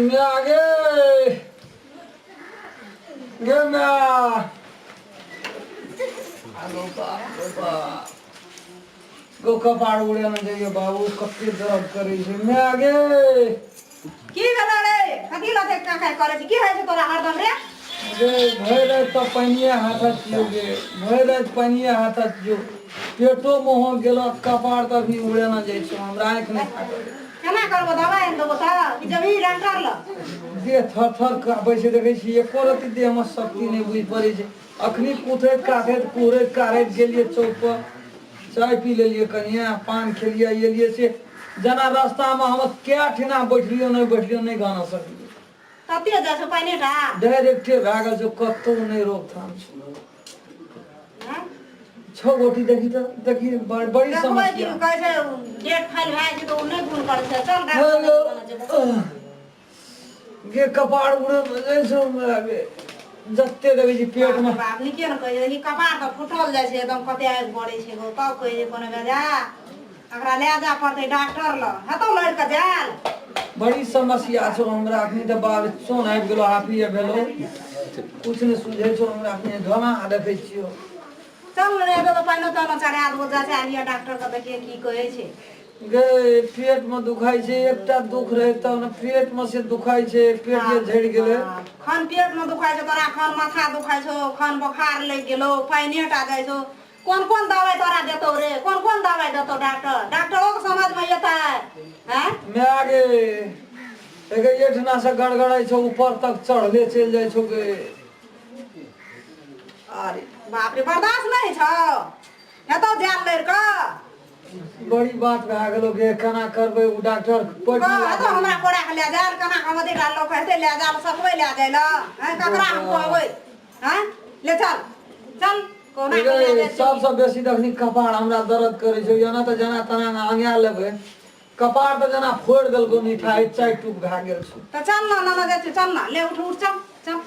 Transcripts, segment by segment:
म्या गे गे म्या आगो बाप रे बाप गो कपार उड़े न जाइए बाबू कते दर्द करै छै म्या गे की भेलो रे कथी लते काका करै छी की होइ छै तोरा हरदम रे गे भरि राति तऽ पानिए हाथत छियौ गे भरि राति पानिए हाथत छियौ पेटो मोहो गेलो कपार तऽ अभी उड़े न जाइ छौ हमरा आँखि नहि फाटल केना करबो दवाइ आनि देबो तऽ कि जबही डॉक्टर लग देह थर थर काँपै छै देखै छी एको रत्ती देहमे शक्ति नहि बुझि पड़ै छै अखनी कुथैत काथैत कुहरैत काढ़ैत गेलियै चौक पर चाय पी लेलियै कनिए पान खेलियै एलियै से जेना रास्तामे हम कए ठिना बैठलियै नहि बैठलियै नहि गाना सकलियै कते जाइ छौ पानि टा डायरेक्टे भए गेल छौ कतहु नहि रोकथाम छौ छौ गोटी देखी तऽ देखी बड़ी देखबै की समस्या कहै छै डेट फाइल भए जाइ छै तऽ ओ नहि गुण करै छै चल हेलो डॉक्टर लग जेबो। गे कपार उड़ल जाइ छौ हमरा गे जते देखै छी पेट मे बाप नीके ने कहै छै ई कपार तऽ फुटल जाइ छै एकदम कते आगि बढ़ै छै गो तब कहै छै कोनो बेजा एकरा लए जा पड़तै डॉक्टर लग हेतौ लड़ि कऽ जायल बड़ी समस्या छौ हमरा अखनी तऽ बाल सोन आबि गेलो हाफी भेलो कुछ नहि सुझै छौ हमरा अखनी धोना देखै छियौ चल रे एतऽ तऽ पानिओ तानो चढ़ा देबो जा चाहे डॉक्टर के देखिए की कहै छै गे पेट में दुखाइ छै एकटा दुख रहे तब ने पेट में से दुखाइ छै पेट जे झड़ि गेलै खन पेट में दुखाइ छौ तोरा खन माथा दुखाइ छौ खन बोखार लागि गेलौ पानिए टा जाइ छौ कोन कोन दवाइ तोरा देतौ रे कोन कोन दवाइ देतौ डॉक्टर डॉक्टरो के समझ में एतै हैं माय गे एगे एठना से गड़गड़ाइ छौ ऊपर तक चढ़ले चलि जाइ छौ गे अरे बाप रे बर्दाश्त नहि छौ हेतौ जाल लड़ि कऽ बड़ी बात भए गेलो गे केना करबै ओ डॉक्टर पढ़ि हेतौ हमरा कोड़ा के लए जाल केना हम अधिक लोक हेतै लए जाल सकबै लए जाइ लए हैं ककरा हम कहबै हैं ले चल चल कोना के लए जाइ छी सबसँ बेसी तखनी कपार हमरा दर्द करै छै एना तऽ जेना तेना अंगा लेबै कपार तऽ जेना फोड़ि देलको मिठाई चारि टूक भए गेल छै तऽ चल ना नाना जाइ छी चल ना ले उठ उठ चल चल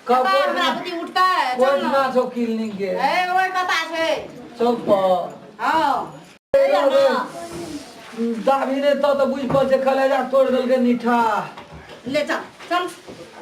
कब कतऽ हमरा बुद्धि उठतै चल ना कोइठना छौ क्लिनिक के ए ओइ कता छै चौक पर हँ दाबी नहि तऽ तऽ बुझि पड़ छै कलेजा तोड़ि देलकै निठा ले चल चल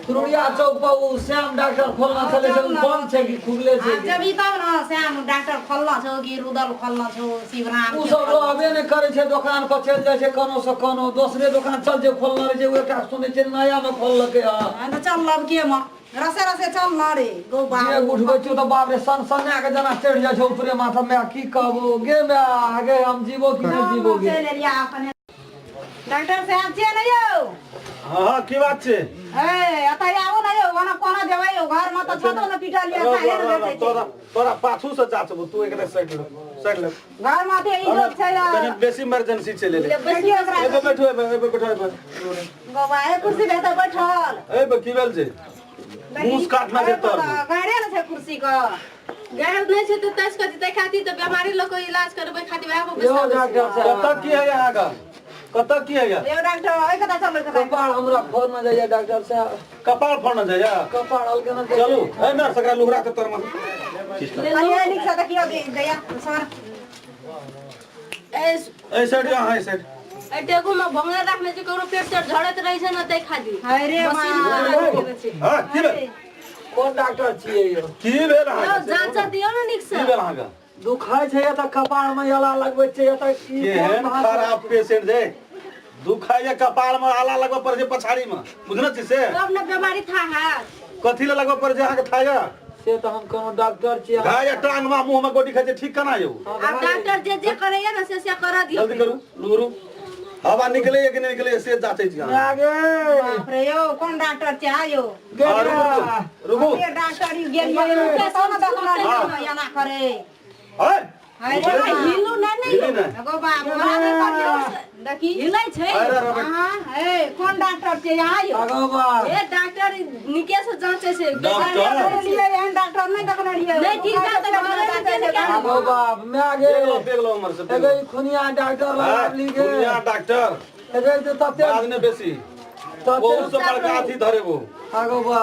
तुरुड़िया चौक पर ओ श्याम डॉक्टर खोलना छलै से ओ बंद छै कि खुलले छै आब जबही तब ने श्याम डॉक्टर खोलना छौ कि रुदल खोलना छौ शिवराम ओ सब रहबे नहि करै छै दोकान पर चलि जाइ छै कोनो से कोनो दोसरे दोकान चल जे खोलना रहै छै ओ एकटा सुनै छै नया मे खोललकै हँ हँ तऽ चल लबके मे रसे रसे चल न रे गौ जे बाबू उठबै छियौ तऽ बाप रे सन सना के जेना चढ़ि जाइ छौ ऊपरे माथा मे की कहबो गे माय गे हम जीबो कि नहि जीबो गे चलि एलियै अपने डॉक्टर साहब छियै ने यौ हाँ हाँ की बात छै ए एतऽ आबू ने यौ ओना कोना जेबै यौ घरमे तऽ छतो ने पीटल यऽ साहे ने भेटै छै तोरा तोरा पाछू से जाचबो तू एकरा साइड ले साइड ले घरमे तऽ इज्जत छै कनी बेसी इमरजेंसी चलि एलै देखियौ एकरा एबे बैठू एबे एबे बैठू एबे गोबा ए कुर्सी भेटै बैठल एबे की भेल छै मूस काटना छै तोर गाड़े ने छै कुर्सी के गैर नहि छै तऽ तैस कथी ताहि खातिर तऽ बेमारी लोक के इलाज करबै खातिर वएह पर यौ बैसाबै छै। डॉक्टर साहब कतऽ की है अहाँके कतऽ की है यौ डॉक्टर ओहि कता चल ओहि कता कपाड़ हमरा फोड़ न जाइए डॉक्टर साहब कपाल फोड़ना जाइए कपाड़ अलगे न चलू ए नर्स एकरा लुहरा के तोर में कनिए नीक से देखियौ दैया सर ए ए साइड जा हां साइड ए टेगु में भंगेर राखने छै ककरो पेट से झड़ैत रहै छै ने ताहि खातिर हाय रे मशीन माँ द्वारा देने छै। हां की भेल कोन डॉक्टर छियै यौ की भेल यौ अहाँके जाँच दियौ ने नीक की से भेल अहाँके दुखाइ छै एतऽ कपाड़ में आला लगबै छै एतऽ ई कोन केहन भाषा खराब पेशेंट छै दुखाइए कपार में आला लगबऽ पड़ै छै पछाड़ी में बुझने छी से तब ने बेमारी था है कथी लए लगबऽ पड़ै छै अहाँके थाया से तऽ हम कोनो डॉक्टर छियै घाय या टांग में मुंह में गोटी खाइ छै ठीक केना यौ आब डॉक्टर जे जे करैया ने से से करऽ दियौ जल्दी करू लूरू हवा निकलैए कि नहि निकलैए से जाँचै छी अहाँ आगे बाप रे यौ कोन डॉक्टर छै यौ गे हाँ, रुकू रुकू के डॉक्टर ई गेलियै कतौ ने देखने रहियै एना करे है हाय रे माँ। हिलू नहि ने हिली नहि एगो बाप रे देखी हिलै छै अरे रे हाँ ए कोन डॉक्टर छै यहाँ यौ आगो बा ए डॉक्टर नीके से जाँचे छै डॉक्टर रहियै एहन डॉक्टर नहि देखने रहियै नहि, ठीक है, तऽ घरे मे चलि गेल। आगो बाप मैं गे देख लो देख लो उमर से एगो ई खुनिया डॉक्टर लगा ली गे दुनिया डॉक्टर एगो ई तऽ तते बाद में बेसी तते बहुत से बड़का अथी धरेबो आगो बा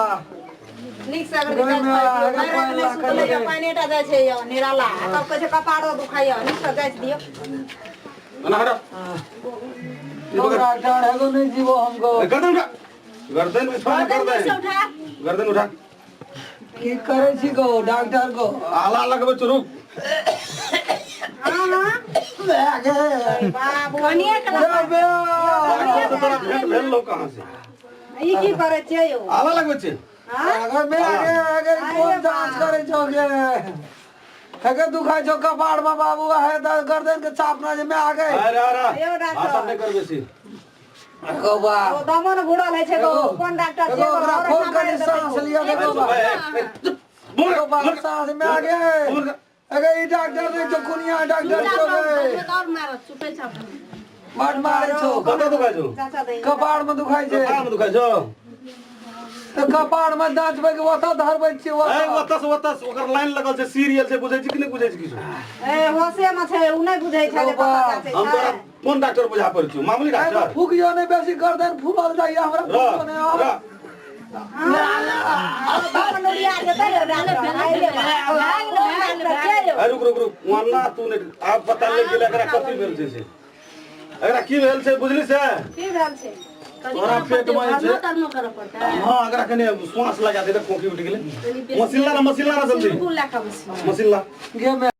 नीक से अगर घरमे जाँच आगे पानि पानि सुतलै राखल पानि टा जाइ छै यौ निराला आ तब कहै छै कपारो दुखाइया नीक से जाँच दियौ ना हटा हम डॉक्टर एगो नहीं जीवो हमको गर्दन उठा गर्दन उठा ना, गर्दन से गर्दन उठा। गर्दन उठा। की करै छी गो डॉक्टर गो? आला लगबै छौ, रुक। हाँ हाँ बाबू। कनिया के बे डॉक्टर से तोरा भेंट भेल लो कहाँ से? ई की करै छियै यौ? आला लगबै छै। हाँ? अगर बे आगे अगर कोन जांच करै छौ गे? अगर दुखाइ छौ कपार में बाबू है त गर्दन के चाप ना जे में आ गए। अरे अरे यौ डॉक्टर। भाषण नहि कर बेसी। गो बा। ओ दमन घुरल होइ छै गो। कोन डॉक्टर एगो छियै? ओकरा और फोन एहिठाम करी मारि देतै सांस गो। लिअ दे गो बा। बोल गो बा सांस में आ गए। अगर ई डॉक्टर नहीं छौ, कुनिया डॉक्टर छौ गे। और मारत चुपे चाप। बड मारै छौ। कतऽ दुखाइ छौ? चाचा दै। कपार में दुखाइ छै। कपार में दुखाइ छौ? तऽ कपार में दाँचबै के ओतऽ धरबै छियै ए ओतऽ। ओतऽ से ओतऽ से ओकर लाइन लगल छै, सीरियल छै। बुझै छी कि नहि बुझै छी किछु? ए होशे मे छै, उ नहि बुझै छै जे गो बा। कतऽ जाचै हम तोरा छै। कोन डॉक्टर बुझा पड़ै छौ? मामूली एहिमे डॉक्टर? फूकियो नहि बेसी, गर्दन फूलल जाइए हमरा। रह फूकियो नहि आब। रह। दमन उड़िया जेतै यौ डॉक्टर। आइले बा। कोन डॉक्टर छियै यौ? ए रुक रुक रुक, ओना तू नहि। आब पता लागि गेल एकरा कथी भेल छै से। एकरा की भेल छै बुझली से? की भेल छै? तोरा पेट में जे छै। तरनो करऽ पड़तै। हाँ, एकरा कने श्वास लगा दे तऽ खोखी उठि गेलै। मशीन ला ना, मशीन ला ना जल्दी। फूल लए कऽ बस। मशीन ला। गे।